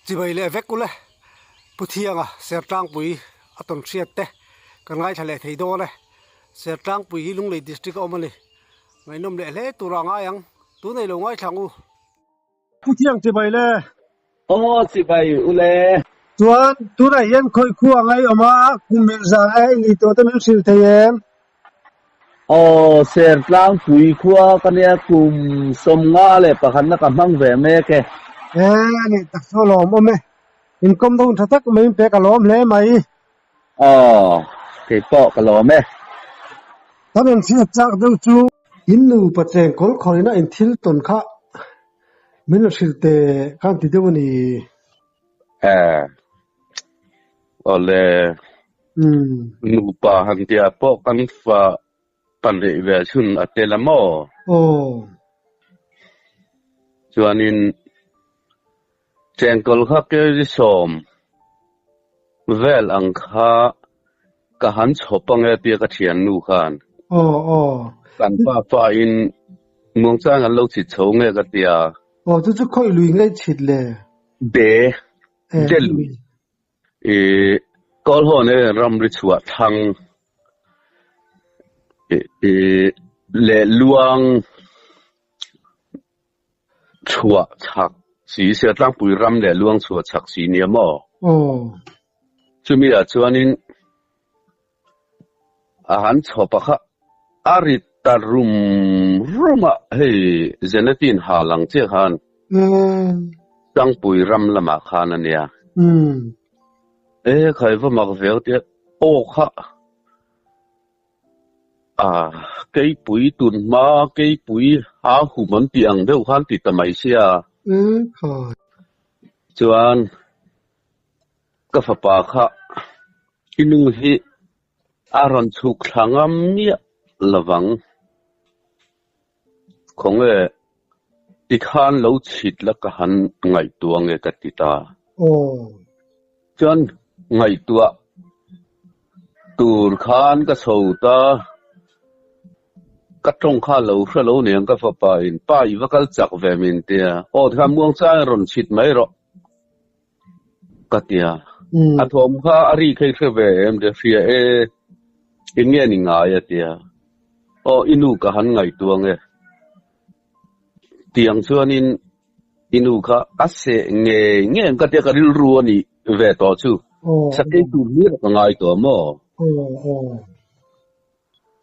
Chibai leh vek ule Pu Thianga Sertlangpui a tawn hriat te kan ngaithla leh thei dawn e. Sertlangpui hi Lunglei District a awm a ni. Ngaihnawm leh hle tur a ngai ang. Tunei lo ngaithla ang u. Pu Thiang chibai le. Aw chibai ule. Chuan tunah hian khawi khu a ngaihawm a, kum mil zan e i nih tawh te min hrilh thei em? Aw Sertlangpui khua ka nia kum 51 na ka hmang ve mek e. E a nih tak chu a lawmawm e. Inkawm dawn tha tak mai in pe ka lawm hle mai. Aw, kei pawh ka lawm e. Kan rawn hriat chak deuh chu. In nupa cheng kawl khawina in thil tawn kha min rawn hrilh teh khan ti deuh a ni. E, awle, nupa han tia pawh kan fa pahnih ve chhun a tel a maw? Aw. Chuanin Chengkawl kha kg 10 vel ang kha ka han chhawp ange tia ka thiannu khan. Aw aw. Kan pa pa in muangchang an lo chhit chho nge ka tia. Aw chu chu khawih lui ngei chhit le. De, de lui. I kawl hawn e ramri chhuah thlang i leh luang. Chhuah chhak si, Sertlangpui ram leh luang chhuah chhak si nia maw? Aw. Chumi ah chuanin a han chhawp a kha a ri ta rum rum a, hei Zenetin ha lang chiah khan Tlangpui ram lamah khan a nia. E khai va mak veu tia aw kha. A, keipui tun hma keipui ha hum an tih ang deuh khan ti ta mai sia. Chuan ka fapa kha i nu hi a rawn chhuk thla ngam miah lovang. Khawnge tikhan lo chhit la ka han ngaihtuah nge ka ti ta. Chuan ngaihtuah tur khan ka chho ta, ka tawng kha lo hre lo niang ka fapa in pa i va kal chak ve min tia, aw tikhan muangchang rawn chhit mai rawh ka tia. A thawm kha a ri kha i hre ve em tia hria e, eng nge ni ngai a tia, aw i nu ka han ngaihtuah nge tiang chuanin I nu kha a seh ngei ngei ang ka tia ka rilru a nih ve tawh chu. Sakei tur hlir ka ngai tawh maw?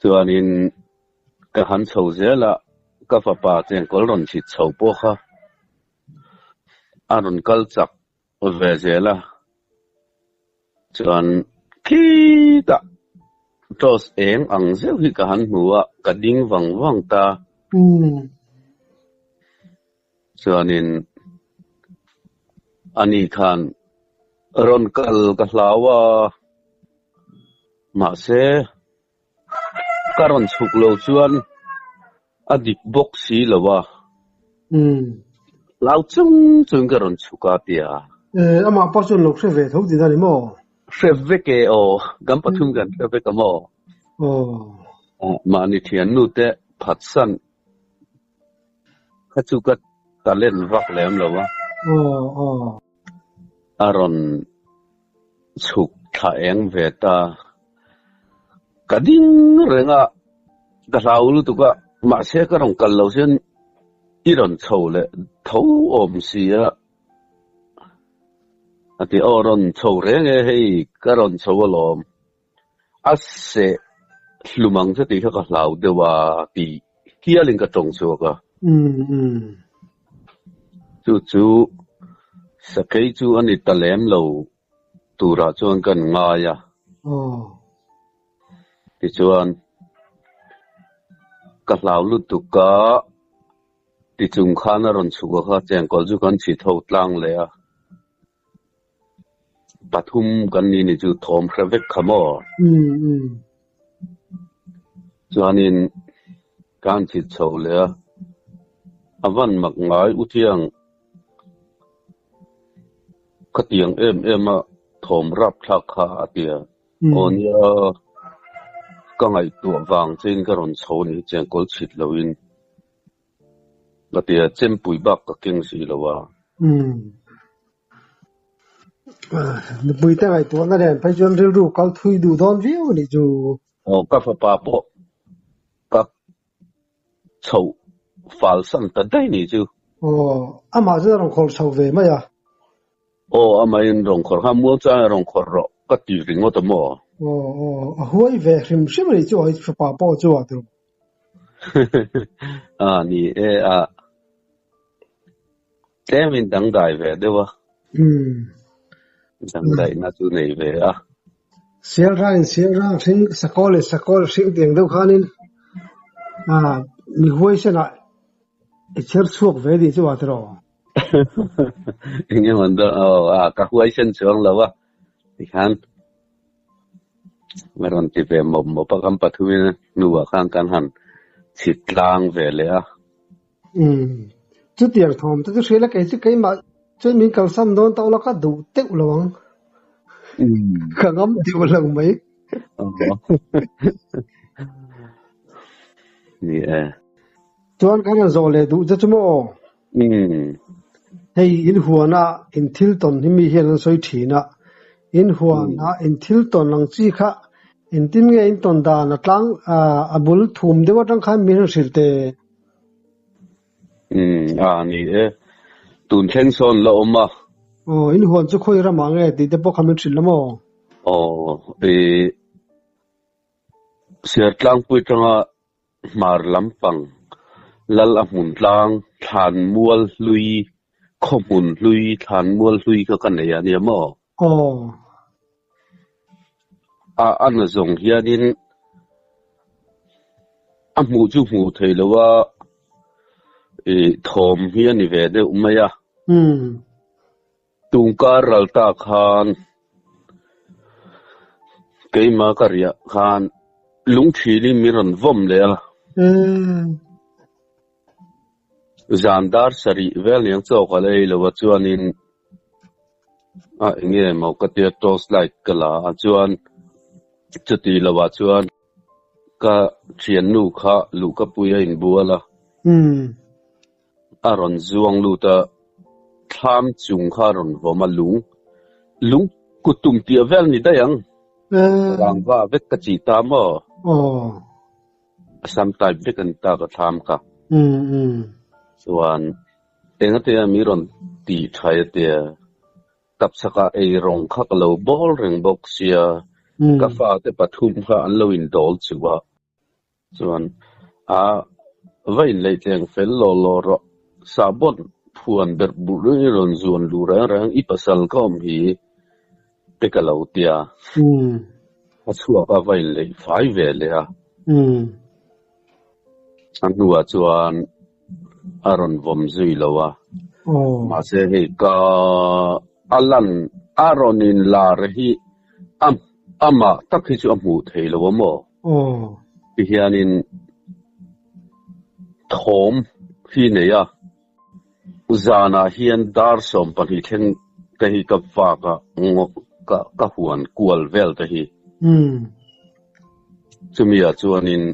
Chuanin ka han chho zel a, ka fapa chengkawl rawn chhit chho pawh kha a rawn kal chak ve zel a. Chuan khitah torch eng ang zeuh hi ka han hmu a, ka ding vang vang ta. Chuanin ani khan rawn kal ka hlau a, mahse ka rawn chhuk lo chuan a dik bawk si lo a, hlau chung chung ka rawn chhuk a tia. Amah pawh chuan lo hre ve tho tihna a ni maw? Hre vek e aw, kan pathum kan hre vek a maw? Aw. Mahni thiannu te phatsan Kha chu ka talent vak lem lo a. Aw aw. A rawn chhuk thla eng ve ta. Ka ding reng a, ka hlau lutuk a, mahse ka rawn kal lo hian i rawn chho leh tho awm si a. A ti aw rawn chho reng e hei ka rawn chho alawm. A seh hlum ang che tih kha ka hlau deuh a tih hialin ka tawng chhuak a. Chu chu sakei chu a ni ta lem lo turah chuan kan ngai a. Tichuan ka hlau lutuk a, tichung khan a rawn chhuk a kha chengkawl chu kan chhi tho tlang leh a. Pathum kan ni ni chu thawm hre vek kha maw? Chuanin kan chhit chho leh a, a van mak ngai u thiang khatiang em em a thawm rap thlak kha a ti a. Aw nia ka ngaihtuah vang chein ka rawn chho ni chengkawl chhit loin. Ka ti a, chempui bak ka keng si lo a. Nupui te ngaihtuahna nen phei chuan rilru kal thui duh dawn viau a nih chu. Aw ka fapa pawh ka chho fal san ta daih nih chu. Aw amah chuan a rawn khawrh chho ve mai a. Aw amahin rawn khawrh kha muang chuan a rawn khawrh rawh ka ti ringawt a maw? Aw aw a huai ve hrim hrim a nih chu a fapa pawh chu a ti. A ni e a tlemin dangdai ve deuh a. Dangdaihna chu nei ve a. Sialrangin sialrang hring, sakawlin sakawl hring tiang deuh khanin mi huaisenah i chher chhuak ve tih chu a ti rawh. Eng emaw dawn aw a ka huaisen chuang lo a tikhan a rawn ti ve mawp mawp a kan pathumin hnuah khan kan han chhit tlang ve leh a. Umm chutiang thawm te chu hria la kei chu keimah chuan min kalsam dawn tawh la ka duh teuh lo ang. Ka ngam teuh lo mai. Ni e. Chuan kan han zawh leh duh che chu maw? Hei in huana in thil tawn hi mi hian an sawi thin a, in huana in thil tawn ang chi kha engtin nge in tawn dan a tlang a bul thum deuh atang khan min han hrilh teh. Umm a ni e, tun thleng sawn la awm a. Aw in huan chu khawi ramah nge tih te pawh kha min hrilh la maw? Aw i Sertlangpui tanga Hmar lampang lal a hmun tlang thlan mual hlui, khaw hmun hlui, thlan mual hlui kha ka nei a nia maw? Aw. A a na zawng hianin a hmuh chu hmuh theih loh a, ih thawm hi a ni ve deuh mai a. Umm. Tungkar ral ta khan keimah ka riah khan lungthilin min rawn vawm leh a. Zan dar sarih vel niang chaw ka la ei lo a chuanin a eng nge maw ka tia torch light ka la a chuan chuti lo ah chuan ka thiannu kha luhkapui a inbual a. A rawn zuang lut a, thlam chung kha a rawn vawm a, lung lung kut tum tih a vel ni daih ang. Rangva vek ka chi ta maw? A sam type vek a ni ta ka thlam kha. Chuan engatia mi rawn ti thai a tia, tapchhakah ei rawng kha ka lo bawl reng bawk sia, ka fate pathum kha an lo indawl chuh a. Chuan a va inleih tleng fel law law rawh. Sahbawn phuan berh burh i rawn zuan luh reng reng i pasal ka awm hi te ka lo tia. A chhuak a va inleih fai ve leh a. A hnuah chuan a rawn vawm zui lo a. Mahse hei ka a lan a rawn inlar hi a amah tak hi chu a hmuh thei lo a maw? Ti hianin thawm hi nei a, zanah hian dar 12 thleng te hi ka vak a, ka huan kual vel te hi. Chumi ah chuanin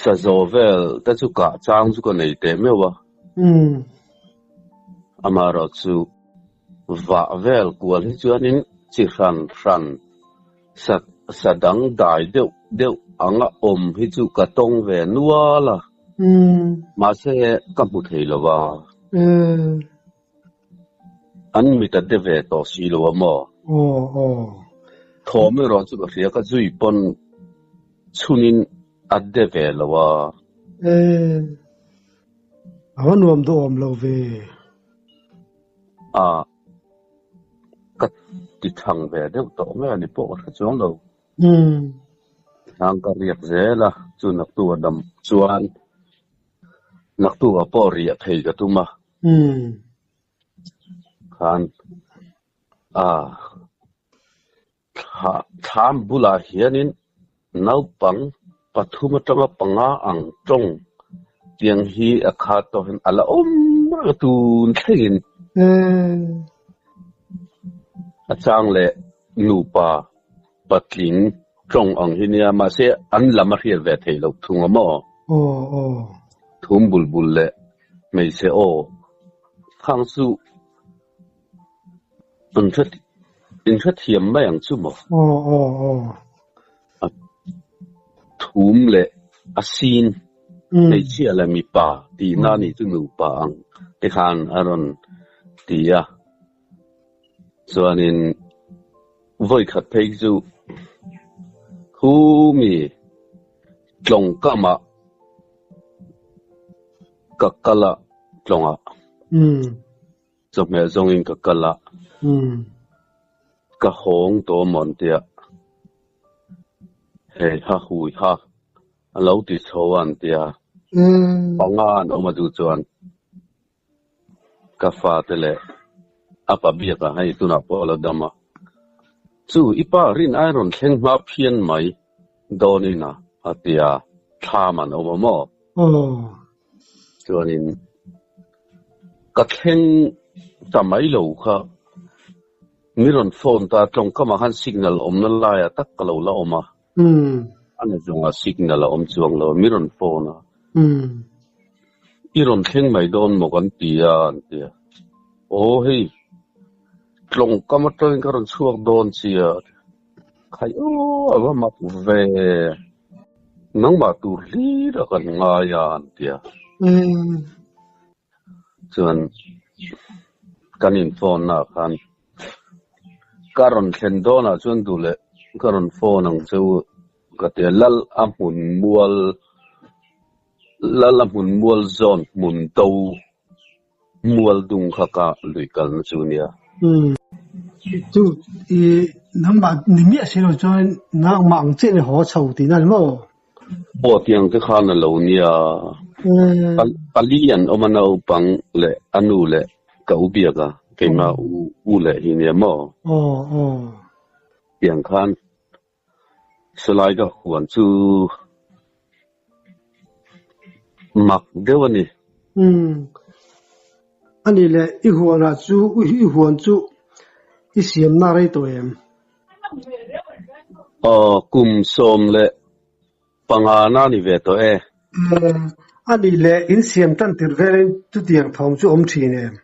sazaw vel te chu kah chang chu ka nei teh meuh a, amaherawhchu vah vel kual hi chuanin chi hran hran Sa sa dang dai deuh deuh anga awm hi chu ka tawng ve nual a, mahse ka hmu thei lo va. An mit a de ve tawh si lo a maw? Thawm erawh chu ka hria, ka zui pawn chhunin a de ve lo a. A va nuam duhawm lo ve. A. Ka ti thang ve deuh tawh nge ni pawh ka hre chuang lo. Hang ka riak zel a, chu naktuk a dam chuan naktuk ah pawh riah thei ka tum a. Khan a thlam bulah hianin naupang pathum atanga panga ang tawng tiang hi a khat tawh hian a la awm reng a tun thlengin a chang leh nupa patling tawng ang hi nia mahse an lam a hriat ve theih loh thung a maw? Thum bul bul leh hmeichhe aw khang chu an hre. In hrethiam mai ang chu maw? Aw aw aw. A thum leh a sin, hmeichhia leh mipa tihna a nih chu nupa ang te khan a rawn ti a. Chuanin vawi khat phei chu khu mi tlawng kamah ka kal a tlawngah. Chawhmeh zawngin ka kal a, ka hawng tawh maw an tia, hei ha hui ha a lo ti chho a an tia, panga an awm a duh chuan ka fate leh a pa biakah hei tunah pawh a lo dam a, chu i pa rin ai rawn thleng hma phian mai dawnin a a tia, thlam an awm a maw? Chuanin ka thleng ta mai lo kha mi rawn phone ta tawngkamah khan signal awmna laiah tak ka lo la awm a, a na zawngah signal a awm chuang lo a, mi rawn phone a, i rawn thleng mai dawn maw kan ti a an ti a, aw hei tawngkam atangin ka rawn chhuak dawn chia. Khai aw a va mak ve, nangmah tur hlir a kan ngai a an ti a. Chuan kan in phone na ah khan ka rawn thlen dawn ah chuan duh leh ka rawn phone ang che u ka ti a, lal a hmun mual lal a hmun mual zawn hmun do Mual dung kha ka lui kalna chu nia. Umm. Chu i nangmah ni miah si lo chuan nangmah ang chiah ni haw chho tihna ni maw? Aw tiang te khan a lo nia. Pali an awm a naupang leh a nu leh ka u biak a, keimah u leh hi nia maw? Aw aw. Tiang khan Salai ka huan chu mak deuh a ni. Umm. A nih leh i huanah chu i huan chu i siamna rei tawh em? Aw, kum 15 na ni ve tawh e. Umm. A nih leh in siam tan tir velin chutiang thawm chu awm thin em?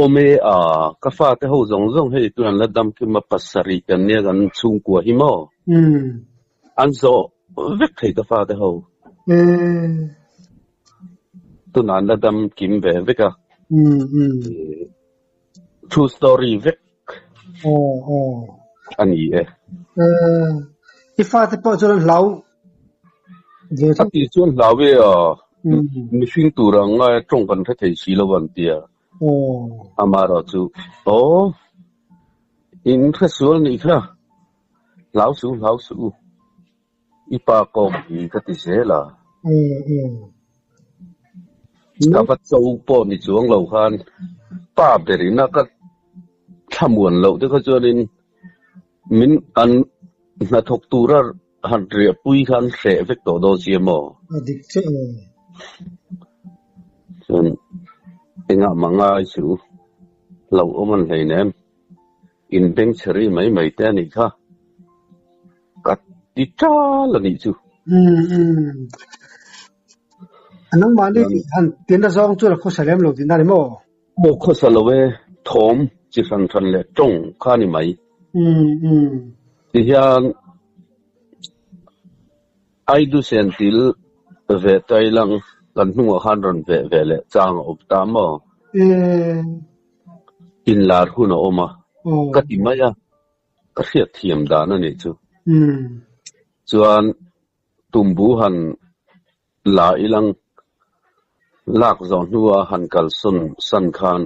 Awm e a, ka fate ho zawng zawng hei tun an la dam kim a, pasarih kan nia kan chhungkua hi maw? An zawh vek thei ka fate ho. Tunah an la dam kim ve vek a. True story vek a ni e. I fate pawh chuan an hlau ve A ti chuan hlau e a, mihring tur ang ngai a tawng kan hre thei si lo an tia. Amaherawh chu aw in hre sual nih kha, hlau suh hlau suh u, i pa kawm hi ka ti zel a. Ka va cho pawh ni chuang lo khan pa berin a ka thlamuan loh te kha chuanin min an hnathawk tura han riahpui khan hreh vek tawh dawn si emaw? A dik che aw. Chuan engah mah ngai chu lo awm an hlei nem. In beng chhe ri mai mai te a nih kha. Ka ti tal a nih chu. Umm umm. Nangmahni han tina zawng chu la khawsa lem lo tihna ni maw? Aw khawsa lo e, thawm chi hran hran leh tawng kha ni mai. Ti hian Aidusen til ve tailang kan hnungah khan rawn veh ve leh chang a awm ta maw? Inlar hun a awm a, ka ti mai a, ka hriatthiam dan a nih chu. Chuan tumbu han La ilang lak zawh hnua han kalsawn san khan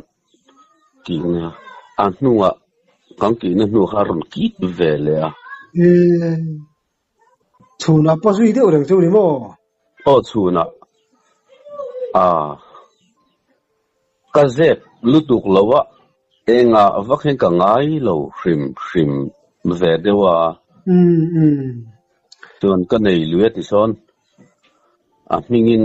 kihna a hnungah kan kihna hnu kha a rawn kit ve leh a. Chhunah pawh zui deuh reng chu ni maw? Aw chhunah a ka zep lutuk lo a, engah vak hian ka ngai lo hrim hrim ve deuh a. Chuan ka nei lui a ti sawn A hmingin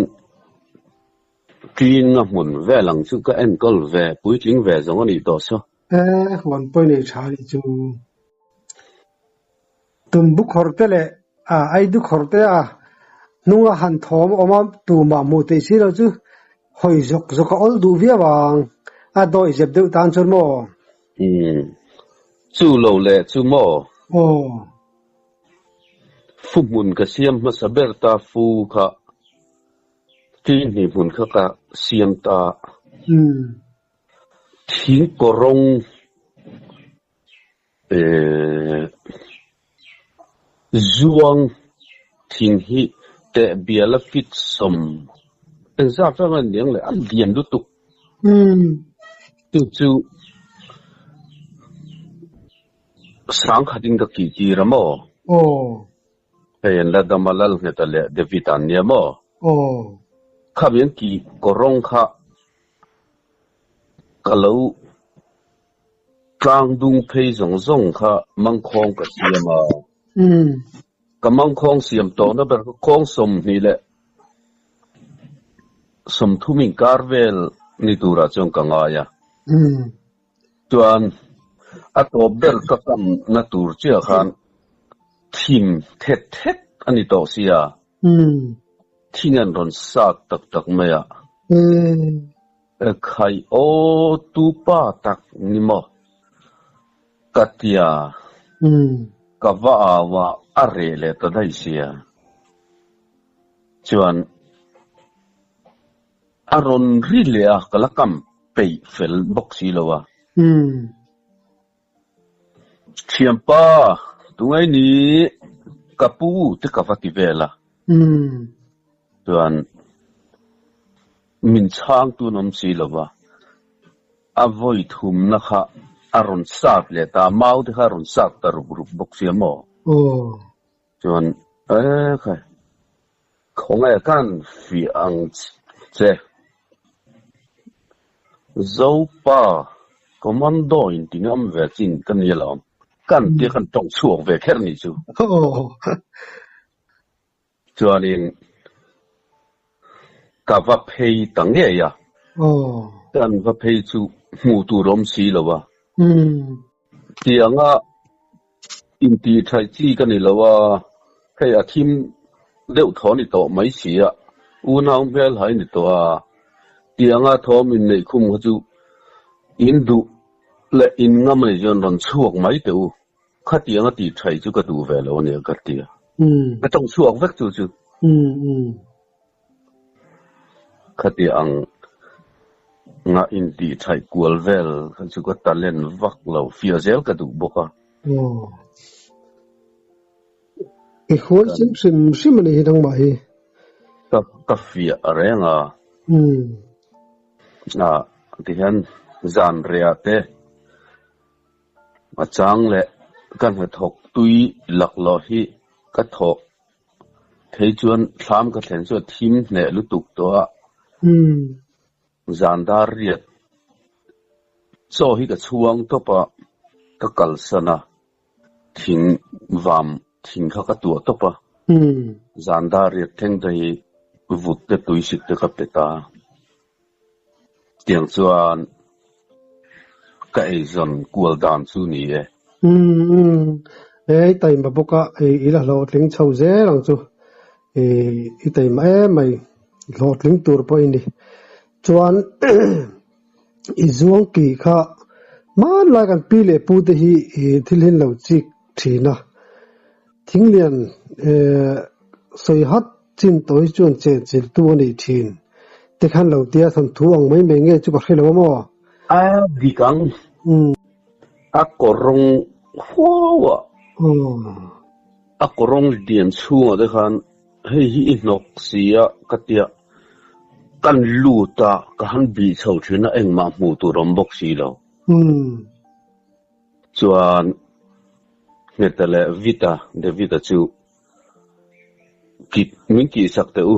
clean a hmun vel ang chu ka enkawl ve puitling ve zawng a nih tawh saw. E, huan pawi nei tha nih chu. Tumbu khawr te leh a aidu khawr te a hnunga han thawm awm a tumah hmuh theih si lo chu hawi zawk zawk a awl duh viau ang. A dawih zep deuh tan chuan maw? Umm. Chu lo leh chu maw? Aw. Fu hmun ka siam hmasa ber ta fu kha Ṭihni hmun kha ka siam ta. Thing kawrawng zuang thing hi teh bial a fit sawm engzat vang a niang leh a lian lutuk. Chu chu sangkhatin ka kih tir a maw? Hei an la dam a lal nghet a leh David an nia maw? Aw. Khami an kih kawrawng kha ka lo tlang dung phei zawng zawng kha mangkhawng ka siam a. Ka mangkhawng siam tawhna ber kha khawng 20 leh 30 inkar vel ni turah chuan ka ngai a. Chuan a tawp ber ka kamna tur chiah khan thim thet thet a ni tawh sia. Thing an rawn sat tak tak mai a. Khai aw tu pa tak ni maw? Ka tia. Ka va au a, a reh leh ta daih sia. Chuan A rawn ri leh a, ka la kam peih fel bawk si lo a. Thianpa, tungai ni ka pu te ka va ti vel a. Chuan min chhang tun awm si lo va, a vawi thumna kha a rawn sat leh ta, mau te kha a rawn sat ta rup rup bawk sia maw? Chuan e khai, khawngaih a kan fiah ang che. Zopa Commando in ti ngam ve chin ka ni alawm. Kan tia kan tawng chhuak ve kher ni chu. Chuanin ka va phei ta ngei a. Kan va phei chu hmuh tur awm si lo a. Tianga intih thaih chi ka ni lo a, hei a thim deuh thaw ni tawh mai si a, unau hmel hai ni tawh a, tianga thawm inneih khum kha chu in duh leh in ngam a nih chuan rawn chhuak mai teh u, khatianga tih thaih chu ka duh ve lo a nia ka ti a, ka tawng chhuak vek chu chu. Khati ang nga intih thaih kual vel kha chu ka talent vak lo fiah zel ka duh bawk a. Aw. I huai sim hrim hrim a ni hi nangmah hi. Ka ka fiah reng a. A tihian zan rehah te a chang leh ka hnathawk tui laklawh hi ka thawh Thei chuan thlam ka thlen chu a thim hneh lutuk tawh a, zan dar riat chaw hi ka chhuang tawp a, ka kalsan a, thing vam thing kha ka tuah tawp a, zan dar riat thleng te hi vut te tuisik te ka pe ta. Tiang chuan ka eizawn kual dan chu ni e. Umm umm e i taima bawk a i la hlawhtling chho zel ang chu i i taima em mai hlawhtling tur pawh i ni. Chuan i zuang ki kha hmanlai kan pi leh pu te hi i thil hi an lo chik thin a, thinglian sawi hat Chin tawi chuan chenchiltu a nih thin. Tikhan lo tia thawnthu ang mai mai nge chu ka hre lo a maw? A dik ang. A kawrawng huau a. A kawrawng lian chhungah te khan hei hi i hnawk si a ka tia kan lut a ka han bih chho thin a engmah hmuh tur awm bawk si lo. Chuan Ngheta leh Vita, David-a chu Kit min tihsak teh u.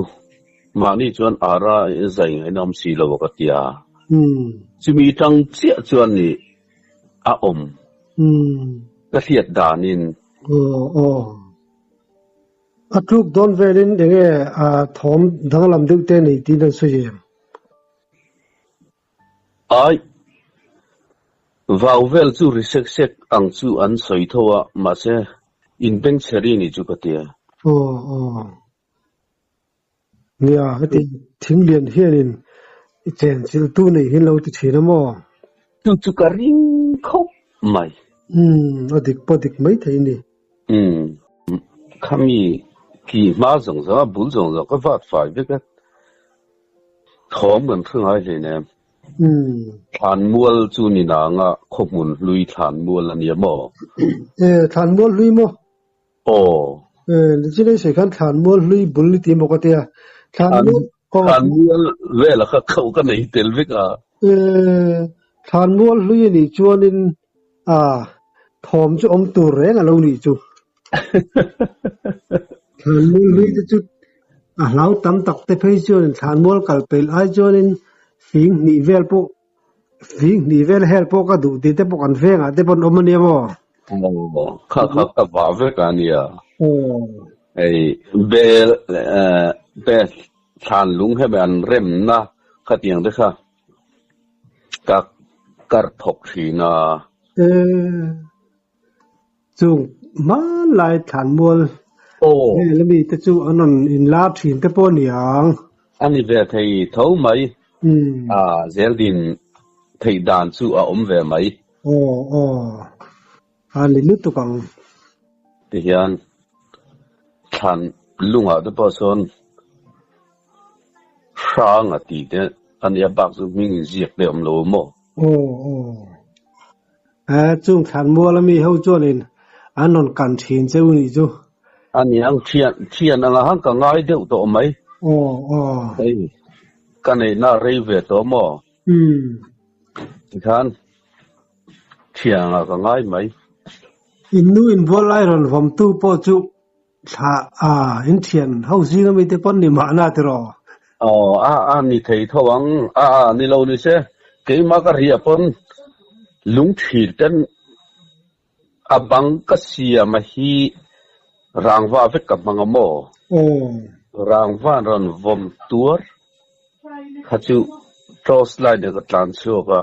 Mahni chuan ara zai ngaihna awm si lo a ka ti a. Chumi tang chiah chuan ni a awm. Ka hriat danin. Aw aw. A tluk dawn velin enge thawm danglam deuh te nei tiin an sawi em? Ai, vau vel chu ri sek sek ang chu an sawi tho a, mahse in beng chhe ri ni chu ka tia. Aw aw. Nia, heti thing lian hianin i chen chilh tu nei hin lo ti thin a maw? Chu chu ka ring khawp mai. Umm, a dik pawh dik mai thei ni. Umm, khami ki hma zawng zawng a bul zawng zawng ka vat fai vek a, thawm kan hre ngai hleinem. Umm. Thlanmual chu ni nanga khawhmun hlui thlanmual a nia maw? E, thlanmual hlui maw? Aw. E, nichilei sawi khan thlanmual hlui bul i ti maw ka tia. Thlanmual, aw. Thlanmual vela kha kho ka nei tel vek a. E, thlanmual hlui a nih chuanin a thawm chu awm tur reng a lo nih chu. Thlanmual hlui te chu a hlau tam tak te phei chuanin thlanmual kal peih ai chuanin fing hnih vel pawh fing hnih vel hel pawh ka duh tih te pawh kan vengah te pawh an awm a nia maw? Aw, kha kha ka vah vek a nia. Hei bel te thlanlung hemi an remna khatiang te kha ka kar thawk thin a. Chung hmanlai thlanmual vel ami te chu an rawn inlar thin te pawh a ni ang. A ni ve thei tho mai. A zeldin theih dan chu a awm ve mai. Aw aw a ni lutuk ang. Tihian thlan lungah te pawh sawn hrang a tih te a nia bak chu hming inziak te a awm lo maw? Aw aw. Eh, chung thlanmual ami ho chuanin an rawn kan thin che u nih chu. A niang, thian, thian anga han ka ngai deuh tawh mai. Aw, aw. Hei, ka neihna a rei ve tawh maw? Umm. Tikhan, thian anga ka ngai mai. In nu inbual lai rawn vawmtu pawh chu thla, ah, in thian ho zing ami te pawn ni mahna tiraw? Aw, a, a ni thei tho ang, a, a, ni lo ni se, keimah ka riah pawn lungthil ten a bang ka siam a hi rangva vek ka hmang a maw? Aw. Rangva an rawn vawm tuar kha chu torch light ah ka tlan chhuak a,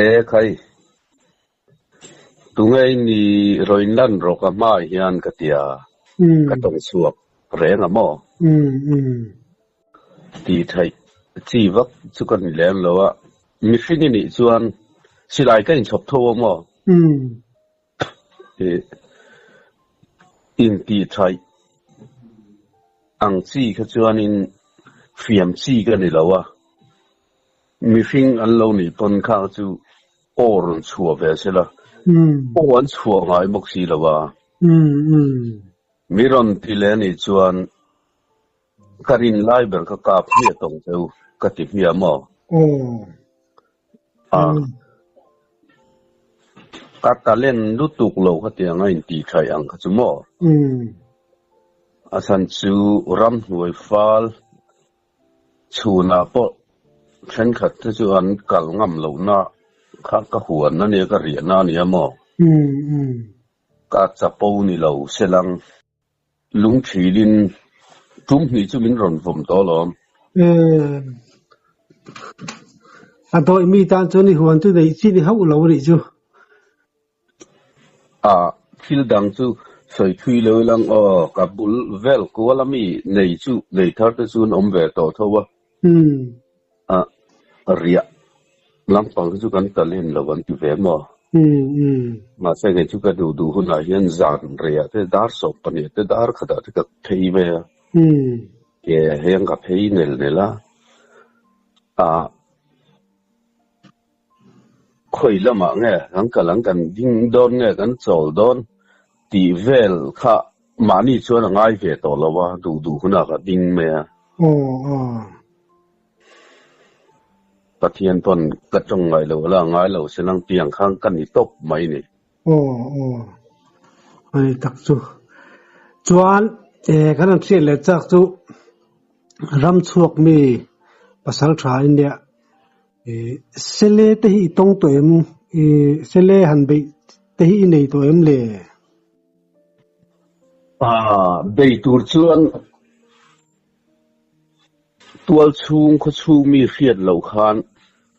e khai. Tunge i ni rawn lan rawh ka hmaah hian ka ti a, ka tawng chhuak reng a maw? Tih theih chi vak chu ka ni lem lo a, mihring i nih chuan silai ka inchhawp tho a maw? Intih theih ang chi kha chuanin fiam chi ka ni lo a, mihring an lo nih pawn kha chu Aw rawn chhuah ve se la, aw an chhuah ngai bawk si lo a. Mi rawn ti leh anih chuan ka rin lai ber ka kap hmiah tawng che u ka ti hmiah maw? A ka talent lutuk lo khatiang a intih thaih ang kha chu maw? A chhan chu ramhnuai fal Chhunah pawh thenkhat te chu an kal ngam lohna kha ka huan a nia, ka riahna a nia maw? Ka chapo ni lo selang lungthilin tum hnih chu min rawn vawm tawh alawm. A dawih mi tan chuan i huan chu neih chi ni hauh lo a nih chu. A, thil dang chu sawi thui lo ilang aw, ka bul vel kual a mi nei chu nei thar te chu an awm ve tawh tho a. A, riah lampang hi chu kan talent lo an ti ve maw? Mahse kei chu ka duh duh hunah hian zan reiah te dar sawm pahnih te dar khatah te ka phei mai a. Ke heng ka phei nel nel a. A. Khawi lamah nge kan kal ang, kan ding dawn nge kan chawl dawn tih vel kha mahni chuan a ngai ve tawh lo a, duh duh hunah ka ding mai a. Pathian pawn ka tawng ngai lo la ngai lo se lang tiang khan ka ni tawp mai ni. Aw aw ani tak chu. Chuan kan han hriat leh chak chu ram chhuak mi pasal tha in nia Sele te hi i tawng tawh em? Sele han beih te hi i nei tawh em le? Bei tur chuan tual chhung khaw chhung mi hriat loh khan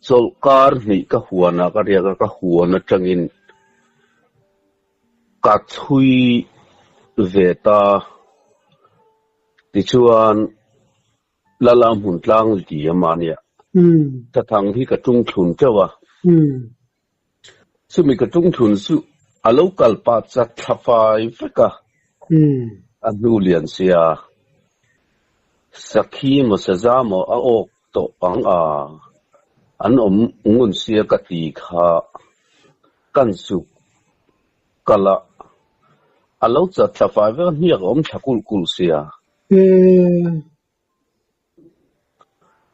chawlhkar hnih ka huanah ka riak a, ka huan atangin ka chhui ve ta. Tichuan. Lala hmun tlang li a mahnia. Thathang hi ka tung thlun teuh a. Chumi ka tungthun chu a lo kal pah chat thla fai vek a, a hnu lian sia. Sakhi maw saza maw a awk tawh ang a, an awm ngun sia ka ti kha kan zuk kal a, a lo chat thla fai vek a, hniak a awm thla kulh kulh sia.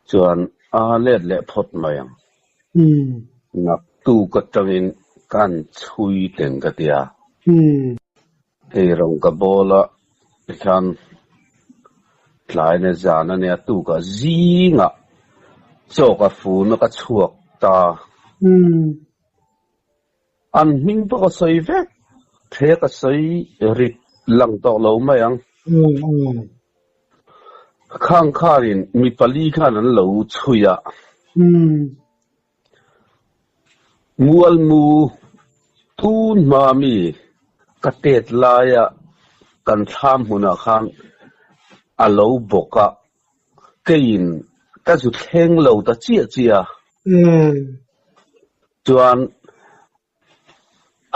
Chuan a let leh phawt mai ang. Naktuk atangin kan chhui teng ka ti a. Eirawng ka bawl a tikhan tlai na zan a nia tukah zingah chaw ka fun a ka chhuak ta. An hming pawh ka sawi vek, the ka sawi rit lang tawh lo mai ang. Khang kharin mi pali khan an lo chhui a. Mualmu tun hma mi ka tet laia kan thlam hmunah khan a lo bawk a, keiin ka zu thleng lo ta chiah chiah a. Chuan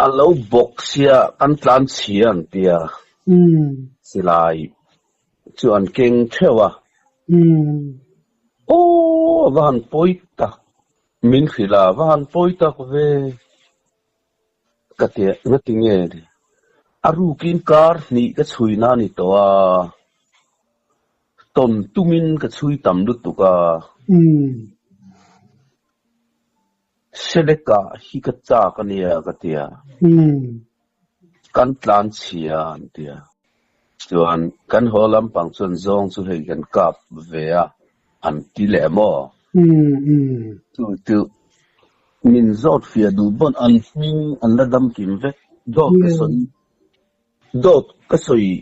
a lo bawk sia kan tlan chhia an tia, silai chu an keng theuh a. Aw a va han pawi tak, min hrilh a, a va han pawi tak ve ka ti a, nga ti nge ni? A rukin kar hnih ka chhui na ni tawh a, tawn tumin ka chhui tam lutuk a. Seleka hi ka chak a nia ka ti a, kan tlan chhia an ti a. Chuan kan haw lampang chuan zawng chu hei kan kap ve a an ti leh maw? Chu chu min zawt fiah duh pawn an hming an la dam kim vek. Dawt ka sawi dawt ka sawi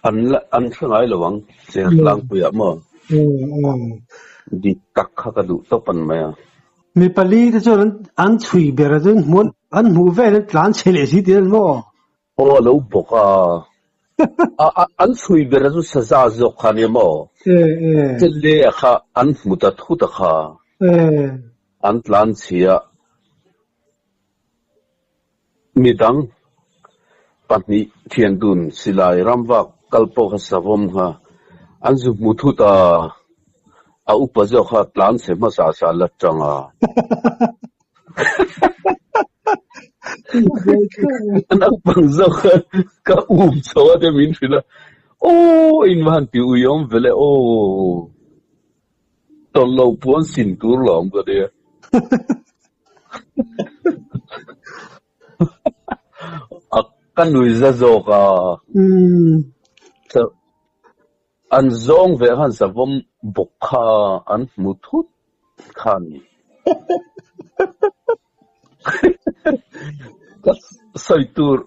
an la an hre ngai lo ang Chertlangpuiah maw? Dik tak kha ka duh tawp an mai a. Mi pali te chuan an chhui ber a chuan hmuh an hmuh vel an tlan chhe leh si tih an maw? Aw a lo bawk a, a an chhui ber a chu saza zawk kha nia maw? Chelle a kha an hmu ta thut a kha an tlan chhia. Midang pahnih thian dun silai ramvak kal pawh kha savawm kha an zu hmu thut a, a upa zawk kha tlan chhe hmasa sa la tang a. A naupang zawk kha ka um chho a te min hrilh a, Aw in va han ti uiawm ve le aw. Tawlh lo puan sin tur lawm ka nia. A ka nui za zawk a. An zawng ve khan savawm bawk kha an hmu thut kha a ni. Ka sawi tur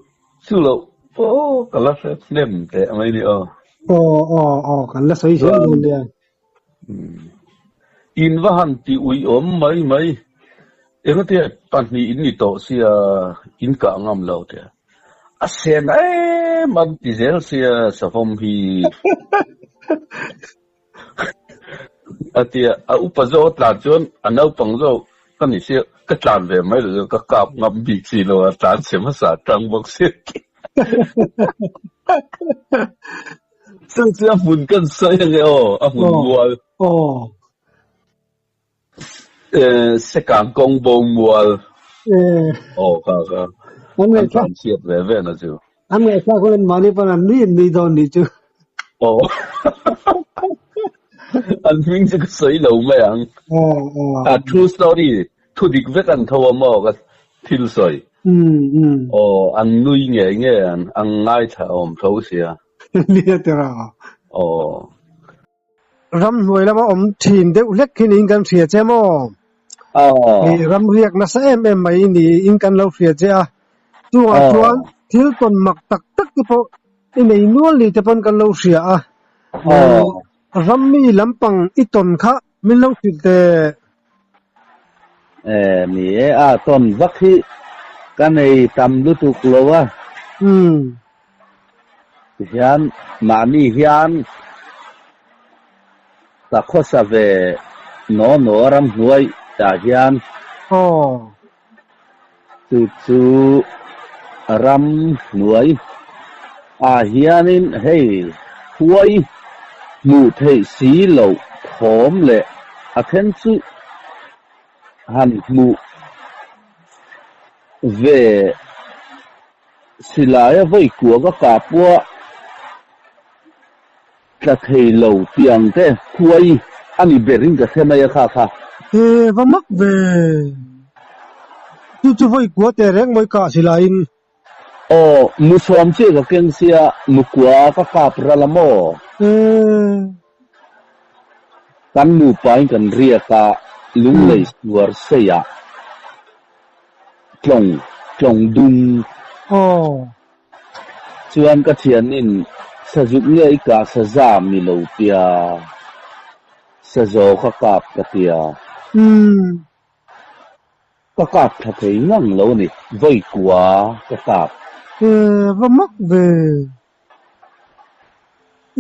chu loh pawh ka la hre hnem teh mai ni aw. Aw aw aw kan la sawi zel dawn nia. In va han ti uiawm mai mai. Engati pahnih in ni tawh sia in kah ngam lo teh. A sen em an ti zel sia savawm hi. A ti a, a upa zawk a tlan chuan a naupang zawk ka ni sia ka tlan ve mai lo chuan ka kap ngam bik si lo a tlan chhe hmasa tang bawk sia. Chu chu a hmun kan sawi ange aw, a hmun mual. Sekang kawng bo mual. Aw kha kha. An tlan chhiat ve ve na chu. An ngaihthla khan an mahni pawn an nui an nui dawn nih chu. Aw. An hming chu ka sawi lo mai ang. A true story thu dik vek an tho a maw ka thil sawi. Aw an nui ngei ngei an an ngaithla awm tho sia. Nia tira. Aw. Ramhnuai lama awm thin deuh hlek hi niin kan hria che maw? Aw. Ram riak nasa em em mai niin kan lo hria che a. Chungah chuan thil tawn mak tak tak te pawh i nei nual ni te pawn kan lo hria a. Ram mi lampang i tawn kha min lo hrilh teh. E, ni e, a tawn vak hi ka nei tam lutuk lo a. Tihian mahni hian ka khawsa ve naw naw ramhnuai tah hian. Aw. Chu chu ram hnuai ah hianin hei huai hmuh theih si loh thawm leh a then chu han hmuh ve silai a vawi kuah ka kah pawh Tla thei lo tih ang te huai a ni ber in ka hre mai a kha kha. He va mak ve. Chu chu vawi kua teh reng mawi kah si laiin. Aw, mu sawm chiah ka keng sia, mu kua ka kap ral a maw? Ee. Kan nupa in kan riak a, lunglei suar sei ah tlawng tlawng dum. Aw. Chuan ka thianin sazuk nge i kah saza mi lo tia, sazaw ka kap ka tia. Ka kap tha thei ngang lo a ni, vawi kua ka kap. E, va mak ve.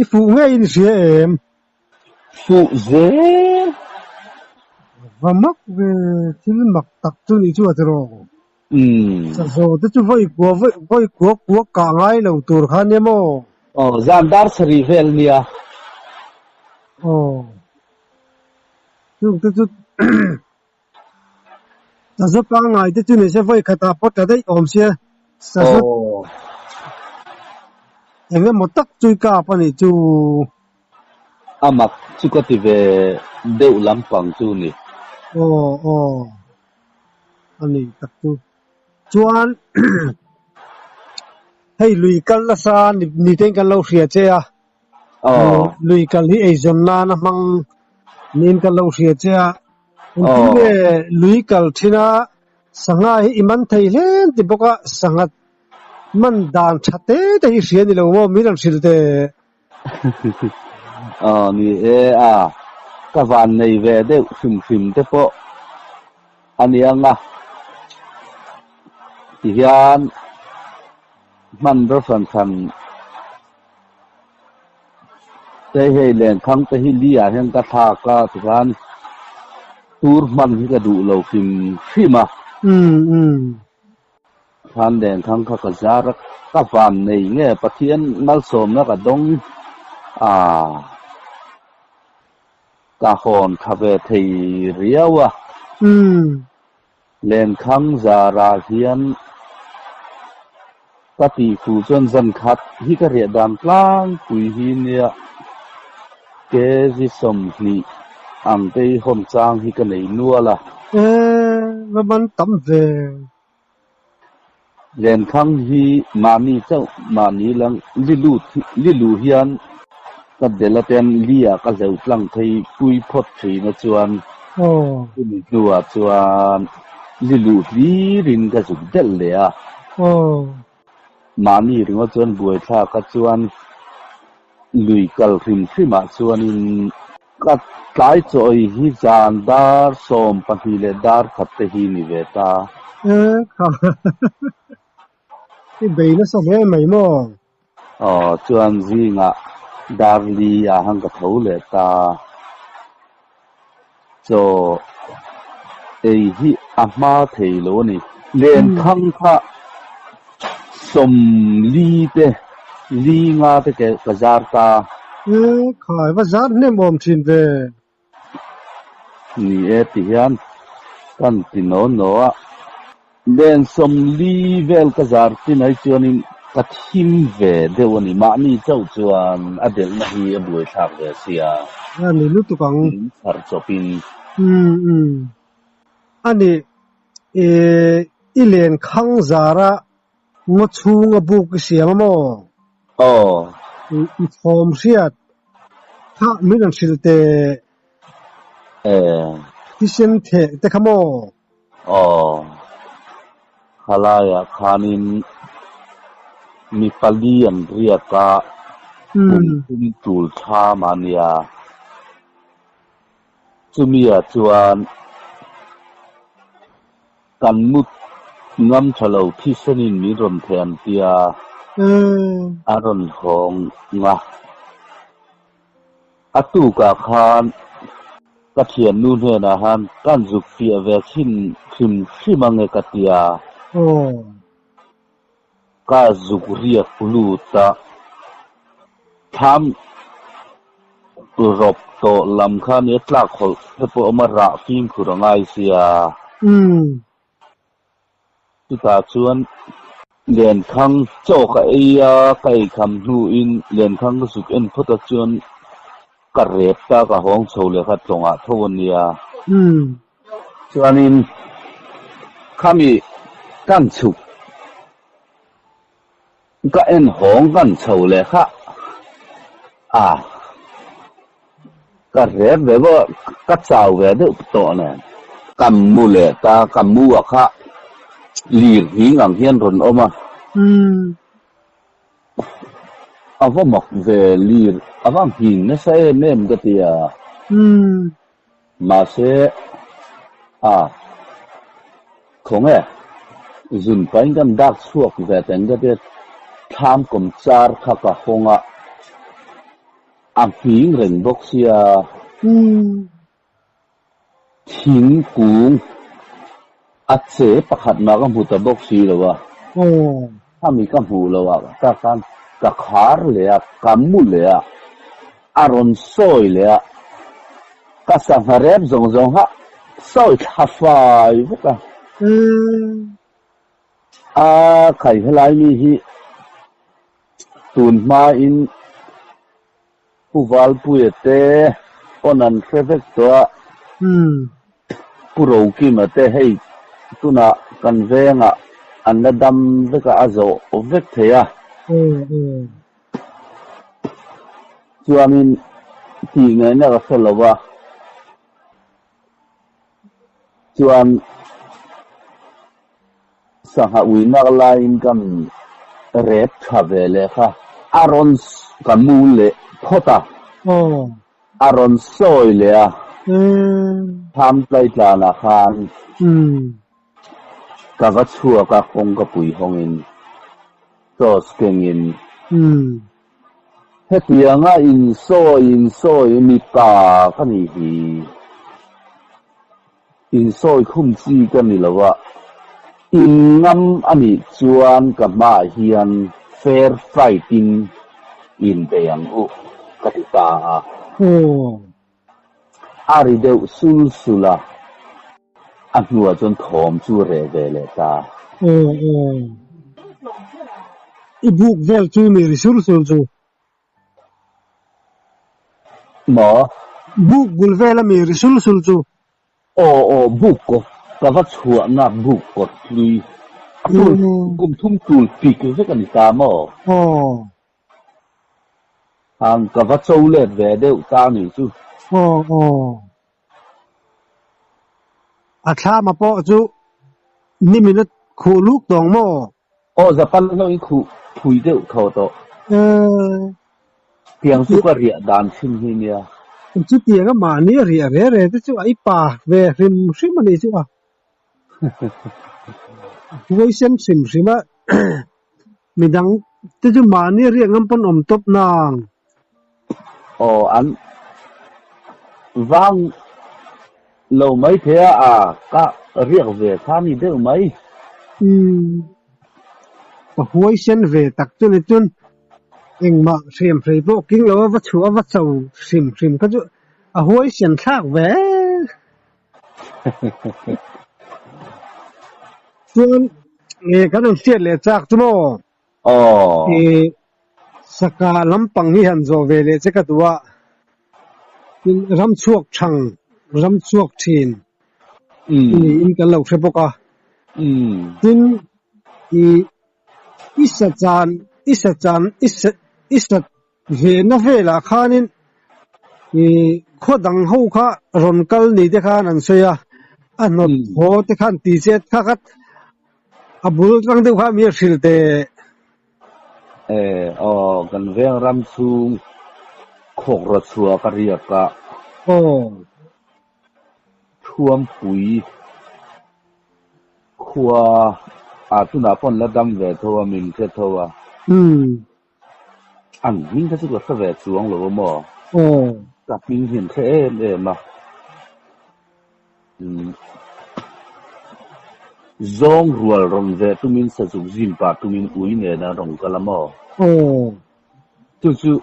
I fuh ngei in hria em? Fuh zel. Va mak ve, thil mak tak chu nih chu a ti rawh. Umm. Sazaw te chu vawi kua vawi kua kua kah ngai lo tur kha nia maw? Aw, zan dar sarih vel nia. Aw. Chung te chu Sazaw pangngai te chu nise vawi khatah pawh tla daih awm sia. Sazaw Aw. Eng emaw tak chu i kap a nih chu. A mak chu ka ti ve deuh lampang chu ni. Aw aw. A ni tak chu. Chuan hei lui kal nasa ni te in kan lo hria che a. Lui kal hi eizawn nana hmang niin kan lo hria che a. Engtin nge lui kal thin a sangha hi i man thei hle an ti bawk a, sangha man dan tha te te hi hria ni lo maw min rawn hrilh teh. Aw ni e a, ka van nei ve deuh hrim hrim te pawh a ni ang a, tihian hmanraw hran hran te hei lenkhang te hi li ah hian ka thlak a tikhan tur hman hi ka duh lo hrim hrim a. Khan lenkhang kha ka zar a, ka van nei nge Pathian malsawmna ka dawng a, ka hawn tha ve thei riau a. Lenkhang zarah hian ka tih fu chuan zan khat hi ka riah dan tlangpui hi nia kg 20 ang te hi hawn chang hi ka nei nual a. E, va man tam ve. Lenkhang hi mahni chauh mahni lang li lut li luh hian ka del aten li ah ka hleuh tlang thei pui phawt thin a chuan chumi hnuah chuan li luh hlir in ka zuk delh leh a. Mahni ringawt chuan buaithlak a chuan lui kal hrim hrim ah chuanin Ka tlai chaw ei hi zan dar 12 leh dar khat te hi ni ve ta. E kha i bei nasa hle mai maw? Aw chuan zingah dar li ah han ka tho leh ta. Chaw ei hi a hma thei lo a ni. Lenkhang kha 40 te li nga te ka zar ta. E khai va zar hnem awm thin ve. Ni e ti hian kan ti naw naw a. Len 40 vel ka zar ti mai chuanin ka thim ve deuh a ni. Mahni chauh chuan a delhna hi a buaithlak ve sia. A ni lutuk ang. Min chhar chawpin. Umm umm. A ni e i len khang zara Ngaw chhunga buk i siam a maw? Aw. I thawm hriat kha min rawn hrilh teh. Eh. Thisen theh te kha maw? Aw. Khalaiah khanin mi pali an riak a, kum thum tul thlam a nia. Chumia chuan Kan mut ngam tha lo thisenin min rawn theh an tia, a rawn hawng nga. A tukah khan ka thiannu hnenah han kan zuk fiah ve thin hrim hrim ange ka tia. Aw. Ka zuk riak lut a, thlam rawp tawh lam kha nia tlak hawlh te pawh a awm a, rah fimkhur a ngai sia. Umm. Chutah chuan Lenkhang chaw ka ei a, ka ei kham hnuin Lenkhang ka zuk en phawt a chuan ka rep ta, ka hawng chho leh kha tlawngah tho a nia. Chuanin khami kan chhuk ka en hawng kan chho leh kha a, ka rep ve bawk a, ka chau ve deuh tawh nen. Ka mu leh ta, ka mu a kha lir nghing ang hian rawn awm a. A va mak ve lir, a va nghing nasa em em ka ti a. Mahse, a khawnge zun pahin kan dak chhuak ve teng ka ti a, thlam kawm char kha ka hawng a, a nghing reng bawk sia. Thingkung a che pakhat mah ka hmu ta bawk si lo a, khami ka hmuh loh ah tak khan ka khar leh a, ka mu leh a, a rawn sawi leh a, ka sangha rep zawng zawng kha sawi thla fai vek a. A khai helai mi hi tun hmain Pu Valpuia te pawn an hre vek tawh a, Pu Rokima te hei tunah kan vengah an la dam vek a, a zawh vek thei a. Chuanin tih ngaihna ka hre lo a, chuan Sangha uinak laiin kan rep tha ve leh kha a rawn ka mu leh phawt a, a rawn sawi leh a, thlam tlaitlanah khan ka va chhuak a, kawngka pui hawngin torch kengin hetianga insawi insawi mipa ka nih hi. Insawi khum chi ka ni lo a, in ngam a nih chuan ka hmaah hian fair fight in in bei ang u ka ti ta a. A ri deuh sul sul a, a hnuah chuan thawm chu reh ve leh ta. I buk vel chu mi ri sul sul chu. Maw? Buk bul vel a mi ri sul sul chu. Aw aw buk kawt ka va chhuahna buk kawt hlui a tul kum thum tul pik vek a ni ta maw? Aw. Hang ka va cho let ve deuh ta ni chu. Aw aw. A thlama pawh chu nimin a khuh luk tawng maw? Aw Japan ho in khuh phui deuh thaw tawh. Tiang chu ka riah dan thin hi nia. Chutiang a mahni a riah re re te chu a i pa ve hrim hrim a nih chu a. Huaisen hrim hrim a midang te chu mahni a riah ngam pawn awm tawp nang. Aw an vang lo mai thei a a ka riak ve kha ni deuh mai. Umm ka huaisen ve tak chu ni chun engmah hriam hrei pawh king lo a va chhuah a va cho hrim hrim kha chu a huaisen thlak ve. Chuan nge kan rawn hriat leh chak chu maw? Aw. I saka lampang hi han zawh ve leh che ka duh a, tin ram chhuak thang, ram chhuak thin niin kan lo hre bawk a. Tin i i sa chan, i sa chan, i sa i sa vehna velah khanin i khaw dang ho kha rawn kal ni te khan an sawi a, a hnawt haw te khan ti chet kha khat a bul tang deuh kha mi a hrilh teh. E aw kan veng ram chhung khawk rawt chhuah ka riak a. Aw. Thuampui khua ah tunah pawn la dam ve tho a min hre tho a. An hming kha chu ka hre ve chuang lo a maw? Aw. Ka hming hi an hre em em a. Umm. Zawng rual rawn veh tumin sazuk zim pah tumin ui nen an rawn kal a maw? Aw. Chu chu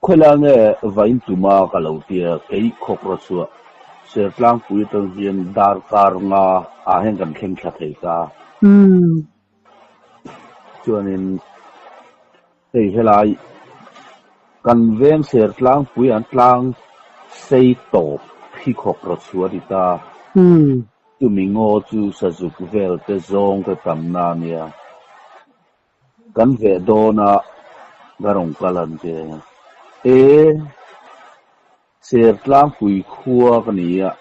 khawilai nge vain tuma ka lo tia kei khawk rawh chhuah Sertlangpui atang hian darkar nga ah hian kan thleng thla thei ta. Chuanin hei helai kan veng Sertlangpui an tlang sei tawp hi khawk rawh chhuah a ni ta. Chumi ngaw chu sazuk vel te zawng te tamna a nia. Kan veh dawn a, ka rawn kal an che. E, Sertlangpui khua ka ni a,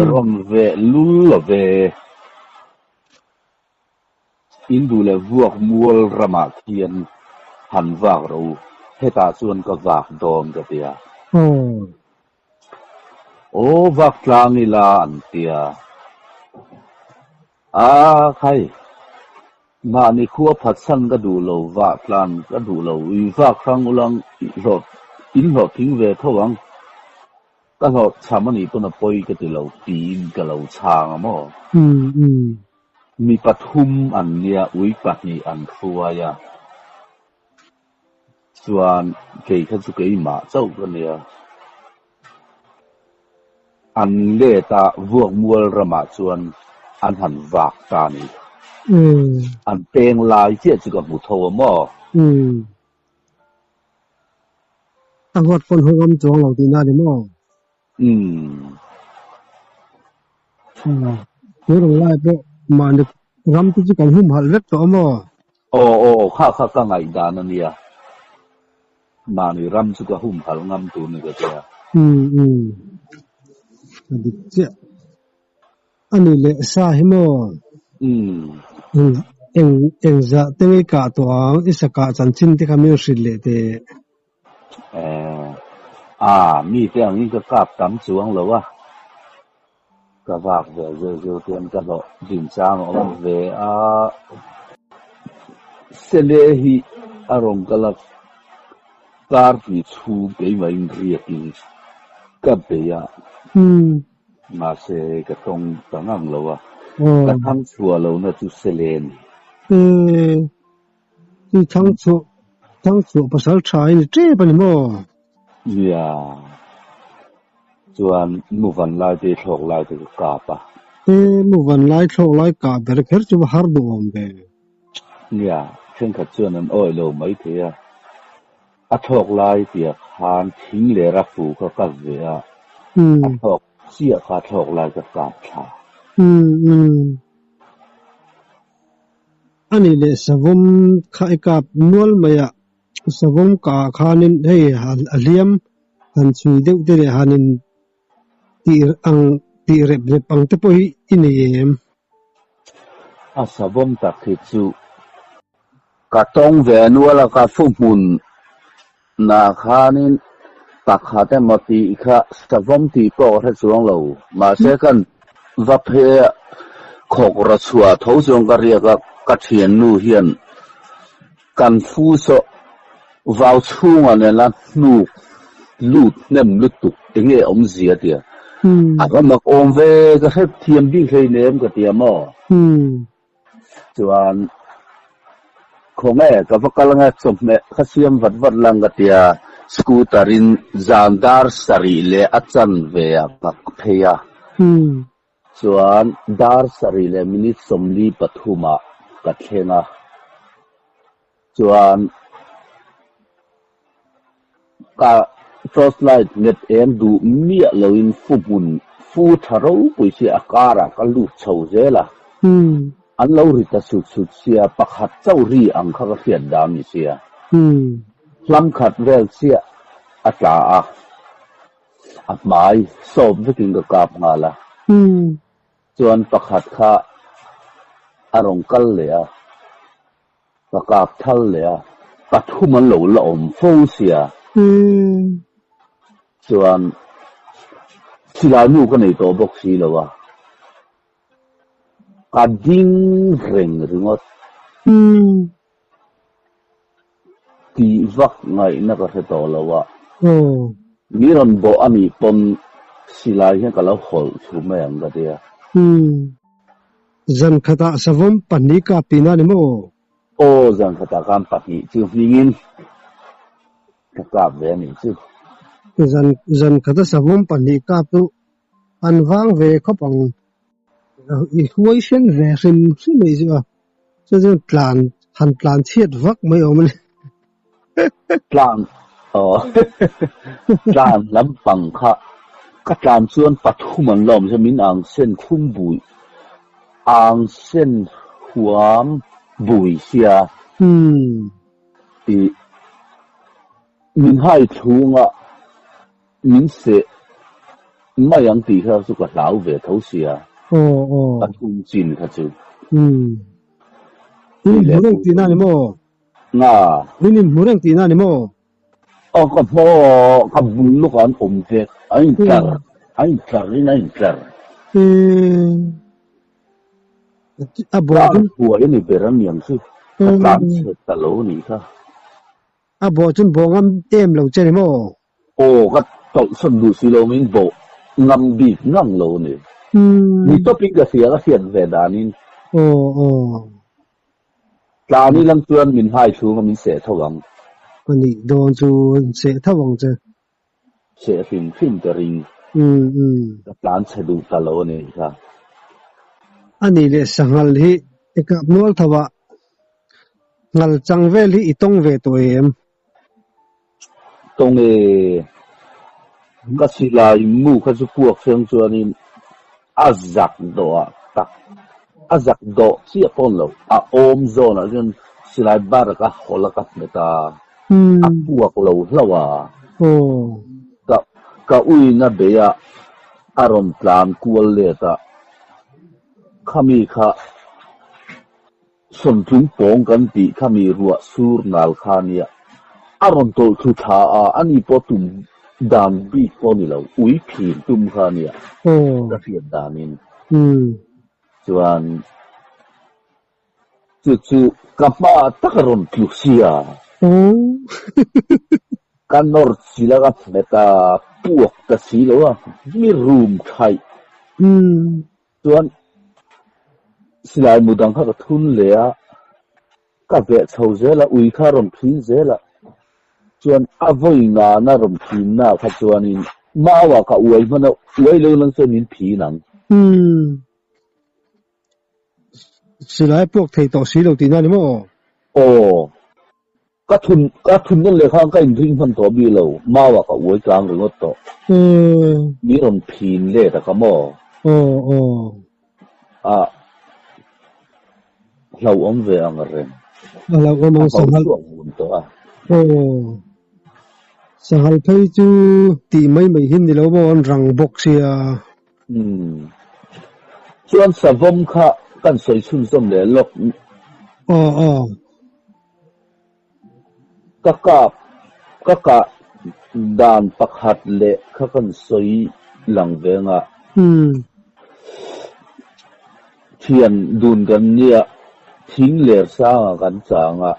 rawn veh lul lo ve. In duh leh vuak mual ramah khian han vak ro, hetah chuan ka vak dawn ka ti a. Aw, vak tlang ila an ti a. A khai, mahni khua phatsan ka duh lo, vah tlan ka duh lo, ui vak hrang ulang hlawh in hlawhtling ve tho ang, ka hlawh chham a nih pawn a pawi ka ti lo tiin ka lo chhang a maw? Mi pathum an nia, ui pahnih an hruai a, chuan kei kha chu keimah chauh ka nia. An let a, Vuakmual ramah chuan an han vak ta a ni. An peng lai chiah chu ka hmu tho a maw? A huat pawn haw ngam chuang lo tihna a ni maw? Tun ang lai pawh mahni ram te chu kan humhalh vek tawh a maw? Aw aw kha kha ka ngaihdan a nia. Mahni ram chu ka humhalh ngam tur ni ka tia. Umm umm a dik chiah. A ni leh sa hi maw? Umm. Eng eng eng zah te ngei kah tawh ang i sa kah chanchin te kha min hrilh leh teh. Eh ah mite angin ka kap tam chuang lo a. Ka vak ve zeuh zeuh chuan ka hlawh din chang a awm ve a, Sele hi a rawn kal a, kar hnih chhung keimahin riakin ka bei a, mahse ka tawng ta ngang lo a, ka thang chhuah lohna chu Sele a ni. I thang chhuah thang chhuah pasal tha i ni tep a ni maw? Nia, chuan mu van lai te thlawk lai te ka kap a. E, mu van lai thlawk lai kah ber kher chu va har duh awm ve. Nia, thenkhat chuan an awih lo maithei a. A thlawk lai tia khan thing leh ra fu kha ka ve a, a thlawk chiah kha thlawk lai ka kap thla. A nih leh savawm kha i kap nual mai a, savawm kah ah khanin hei a hliam han chhui deuh te leh hanin tih ang tih rep rep ang te pawh hi i nei em? A savawm tak hi chu ka tawng ve nual a, ka fu hmun nah khanin pakhat emaw tih kha savawm tih pawh ka hre chuang lo, mahse kan va phe khawk ra chhuah tho chuan ka riak a, ka thiannu hian kan fu saw vau chhungah nena hnuk lut hnem lutuk enge awmzia tia a va mak awm ve ka hre thiam bik hleinem ka tia maw? Chuan khawnge ka va kal anga chawhmeh kha siam vat vat lang ka tia scooter in zan dar sarih leh a chan ve ah ka phei a. Chuan dar sarih leh minute 43 ah ka thleng a. Chuan ka torchlight nget eng duh miah loin fu hmun fu tha ropui sia a karah ka lut chho zel a. An lo ri ta sut sut sia pakhat chauh ri ang kha ka hriat dan ni sia. Hlam khat vel chiah a tla a, a hmai sawp vekin ka kap nghal a. Chuan pakhat kha a rawn kal leh a. Ka kap thal leh a, pathum an lo la awm fo sia. Chuan silai nu ka nei tawh bawk si lo a, ka ding reng ringawt. Tih vak ngaihna ka hre tawh lo a, mi rawn bawh a nih pawn silai hian ka lo hawlh thu mai ang ka tia. Umm. Zan khatah savawm pahnih kap tihna a ni maw? Aw, zan khatah khan pahnih chu hmingin ka kap ve a nih chu. Zan zan khata savawm pahnih kap chu an vang ve khawp ang. I huai hren ve hrim hrim mai chu a. Chu chuan tlan han tlan chhiat vak mai awm a ni. Tlan aw tlan lampang kha ka tlan chuan pathum an la awm zia min ang sen khum bui ang sen huam bui sia tih min hai thlunga min seh mai ang tih kha chu ka hlau ve tho sia pathum chin kha chu. In hmu reng tihna a ni maw? Nga. Min in hmu reng tihna a ni maw? Aw ka hmaw ka bul lawk ah an awm vek, an intlar, an intlar in an intlar. A bawh chu. Buai a ni ber a niang chu, ka tlan chhe ta lo a nih kha. A bawh chuan bawh ngam em lo che ni maw? Aw ka tawlhsawn duh si lo min bawh ngam bik ngang lo a ni. Ni tawpin ka hria ka hriat ve danin. Aw aw. Tlan i lang chuan min hai chhung a min seh tho ang. Ka nih dawn chu an seh tho ang che. Seh hrim hrim ka ring. Ka tlan chhe duh ta lo a nih kha. A nih leh sanghal hi i kap nual tho a, ngal chang vel hi i tawng ve tawh em? Tawng e, ka silai mu kha chu puak seng chuanin a zak dawh ah tak, a zak dawh chiah pawh ni lo, a awm zawn ah chuan silai bar ka hawlh a ka hmet a, a puak lo hlauh a, ka ka uina bei ah a rawn tlan kual let a, khami kha Sawntlung pawng kan tih kha mi ruah sur nal kha nia. A rawn tawlh thu thla a, ani pawh tum dan bik pawh ni lo, ui phir tum kha nia ka hriat danin. Chuan chu chu ka hma tak a rawn tlu sia. Ka nawr chil a ka hmet a, puak ta si lo a, mi rum thaih. Chuan silai mu dang kha ka thun leh a, ka veh chho zel a, ui kha a rawn phin zel a, chuan a vawi ngana rawn phin na kha chuanin mau ah ka uai hman a, uai lo lang chuan min phin ang. Umm. Silai puak thei tawh si lo tihna a ni maw? Aw. Ka thun ka thun nawn leh khan ka inring hman tawh bik lo, mau ah ka uai tlang ringawt tawh. Mi rawn phin let a ka maw? Aw aw. A hlauhawm ve ang reng. A hlauhawm ang sanghal. A hauchhuak vun tawh a. Aw. Sanghal phei chu tih mai mai hi ni lo maw an rang bawk sia. Umm. Chuan savawm kha kan sawi chhunzawm leh lawk. Aw aw. Ka kap, ka kah dan pakhat leh kha kan sawi lang ve ang a. Thian dun kan nia, thing ler sanga kan chang a,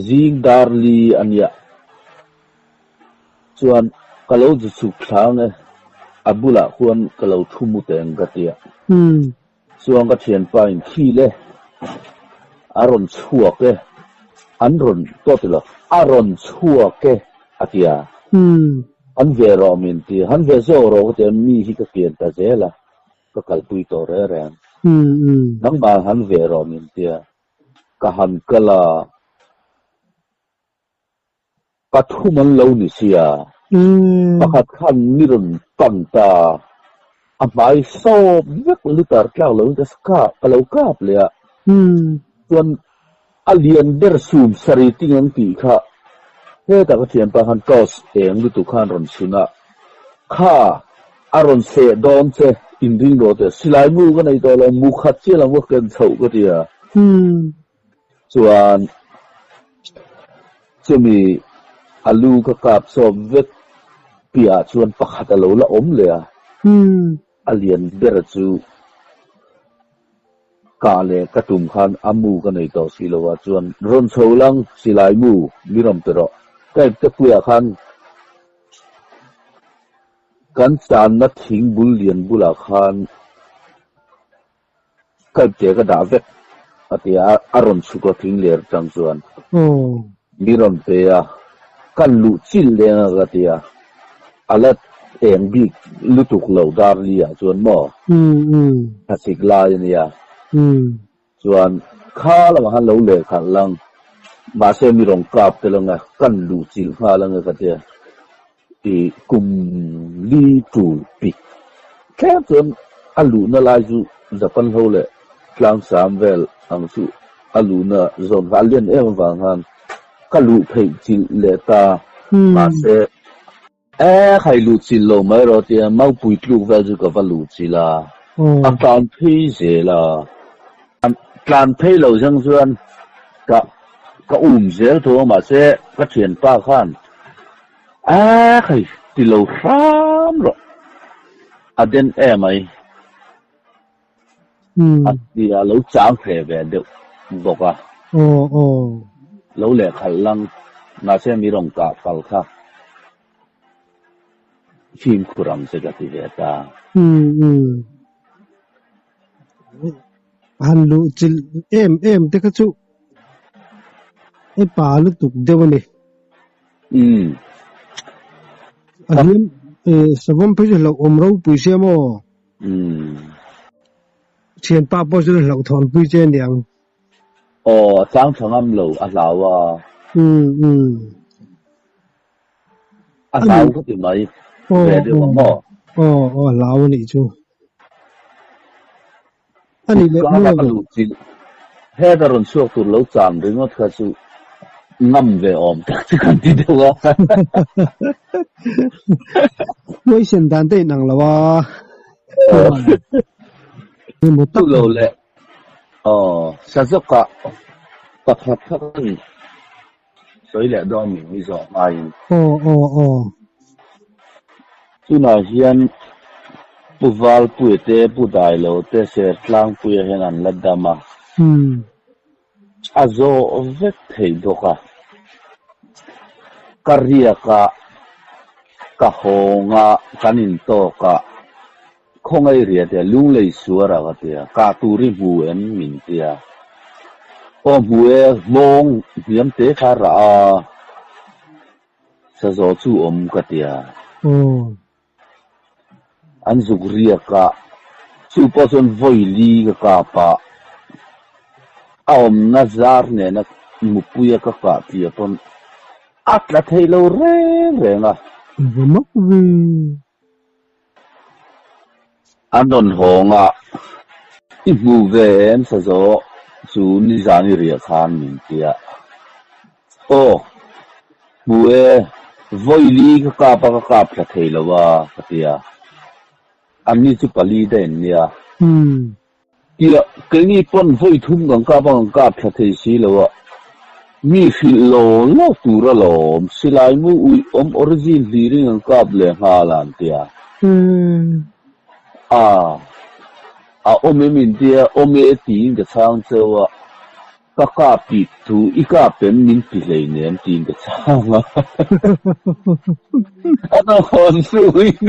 zing dar li a nia. Chuan ka lo zu chhuk thlang e, a bulah khuan ka lo thu mu teng ka tia. Chuan ka thianpa in thil e, a rawn chhuak e, an rawn tawt ilo, a rawn chhuak e a ti a, han ve rawh min ti, han ve zawk rawh ka ti a, mi hi ka kian ta zel a, ka kalpui tawh reng reng, nangmah han ve rawh min ti a, ka han kal a. Pathum an lo ni sia. Pakhat khan mi rawn pan ta. A hmai sawp vek lutar tlak loin ka kap, ka lo kap leh a. Chuan a lian ber sum sarih ting ang tih kha hetah ka thianpa khan toss eng lutuk khan rawn chhun a. Kha a rawn seh dawn che inring rawh teh silai mu ka nei tawh lo, mu khat chiah lam ka ken chhoh ka ti a. Chuan chumi a lu ka kap sawp vek piahah chuan pakhat a lo la awm leh a, a lian ber chu kah leh ka tum khan a mu ka nei tawh si lo a, chuan rawn chho lang silai mu mi rawn pe rawh. Ka ipte puiah khan kan channa thing bul lian bulah khan. Ka ipte ka dah vek a ti a, a rawn chhuk a thing ler atang chuan mi rawn pe a, kan luh chilh leng a ka ti a, a la eng bik lutuk lo Darli ah chuan maw thlasik lai a nia, chuan kha lamah khan lo leh khalh lang mahse mi rawn kap tel ang a, kan luh chilh nghal ang a ka ti a, i kum li tul pik thleng chuan a luhna lai chu Japan ho leh tlangsam vel ang chu a luhna zawn kha a lian em avang khan ka luh theih chilh leh ta mahse e khai luh chilh lo mai rawh tia maupui tluk vel chu ka va luh chilh a, a tlan phei zel a. Tlan phei lo zang chuan ka ka um zel tho a mahse ka thianpa khan a khai ti lo hram rawh a den em ai a ti a lo chang hle ve deuh bawk a lo lehkhalh lang mahse mi rawn kah fal kha. Fimkhur ang che ka ti ve ta. Han luh chilh em em te kha chu e pa lutuk deuh a ni. A hliam e savawm phei chu hlauhawm ropui sia maw? Thianpa pawh chu hlauhthawn pui che a niang. Aw a tlang tha ngam lo a hlau a. A hlau ka ti mai ve deuh ang aw. Aw aw a hlau a nih chu. A nih leh maw. Ka luh chilh heta rawn chhuak tur lo chan ringawt kha chu ngam ve awm tak chu kan ti deuh a. Question dan te inang lo a. Tu lo leh aw Sazawka pakhat kha kan Sawi leh dawn min mi zawh hmain. Aw aw aw. Tunah hian Pu Valpuia te, Pu Dailo te Sertlangpuia hian an la dam a. A zawh vek thei bawk a. Ka riak a, ka hawng a, kan intawk a, Khawngaih ria tia lunglei suar a ka tia, kah tur i hmu em min tia. Aw hmu e, hmawng hniam te kha rah a, sazaw chu awm ka tia. An zuk riak a, chu pawh chuan vawi li ka kap a, a awmna zar nena mupuia ka kah tia pawn a tla thei lo reng reng a. Va mak ve. An rawn hawng a, I hmu ve em Sazaw chu nizan i riah khan min ti a. Aw, hmu e, vawi li ka kap a ka kap thla thei lo a ka ti a. Anni chu pali daih an nia. Tia, keini pawn vawi thum kan kap a kan kap thla thei si lo a, mi hrilh lo lo tur alawm, silai mu uih awm origin hlirin kan kap leh nghal a an tia. A, a awm em in tia, awm e tiin ka chhang cheu a, ka kap tih thu i kap em min ti hleinem tiin ka chhang a. A rawn hnuin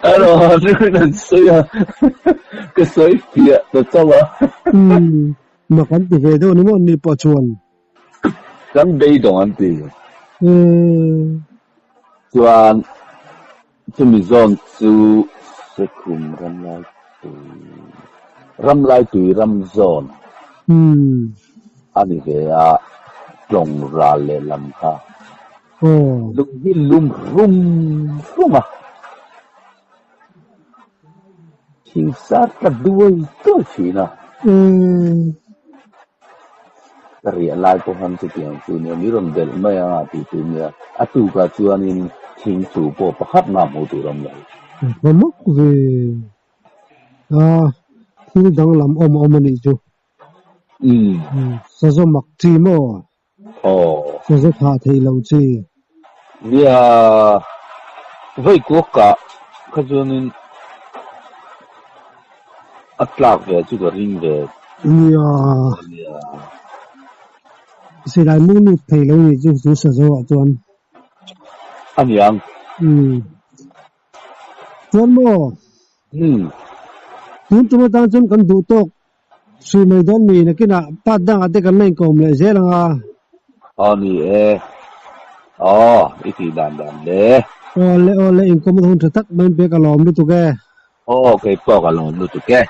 a rawn hnuin an sawi a, ka sawi fiah ta chauh a. Umm, mak an ti ve deuh ni maw ni pawh chuan. Kan beidawng an ti. Umm. Chuan Chumi zawn chu Sekhum ramlai tui ramlai tui ram zawn a ni ve a, tlawng ral leh lam kha lung hi lum rum rum a, thing sar tla duai duai thin a. Ka riah lai pawh khan chutiang chu nia, mi rawn belh mai ang a tih tur nia, a tukah chuanin thing chu pawh pakhat mah hmuh tur a awm lo. Va mak ve a, thil danglam awm a awm a nih chu. Sazaw mak chi maw? Sazaw thah theih loh chi. Nia, vawi kuak kah kha chuanin A tlak ve chu ka ring ve. Nia. Nia. Silai mu lut thei lo nih chu chu sazo ah chuan. A niang. Umm. Chuan maw? Umm. Tun tum atang chuan kan duh tawk hrih mai dawn mi nakinah part dangah te kan la inkawm leh zel ang a. Aw ni e. Aw, i tih dan dan le. Aw le aw le inkawm hun tha tak mai in pek a lawm lutuk e. Aw, keipawh ka lawm lutuk e.